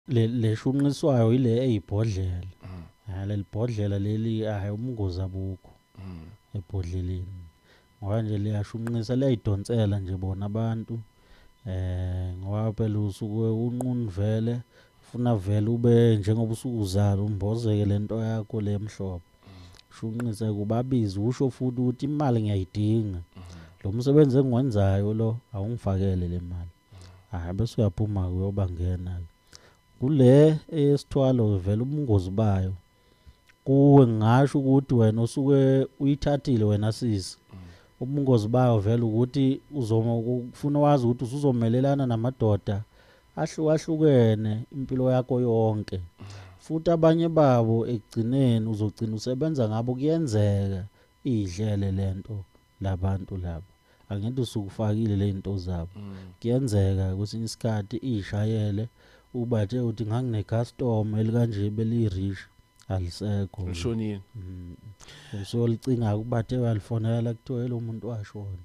Leshunqiswayo ile eyibhodlela. Ha, leli bhodlela leli, hayi, ubungozi abukho ebhodleleni, ngoba nje liyashunqisa, liyayidonsela nje bona abantu, ngoba phela usuke unqunu vele, ufuna vele ube njengoba usukuzala, umbozeke lento yakho le mhlobo. Shunqise kubabiza, usho futhi ukuthi imali ngiyayidinga, lo msebenzi engiwenzayo lo awungifakele le mali. Hayi, bese uyaphuma uyobangena kule eyesithwalo. Vele ubungozi bayo kuwe, ngingasho ukuthi wena usuke uyithathile, wena sisi, ubungozi bayo vele ukuthi uzoma ufuna wazi ukuthi usuzomelelana namadoda ahlukahlukene impilo yakho yonke, futhi abanye babo ekugcineni uzogcina usebenza ngabo. Kuyenzeka idlele lento labantu laba, angithi usukufakile le zinto zabo. Kuyenzeka kwesinye isikhathi ishayele ubathe uthi ngangine customer elikanje, beli-rich, alisekho. Lishonile. Usolicinga kubathe, uyalifonela, kuthiwa lo muntu washona.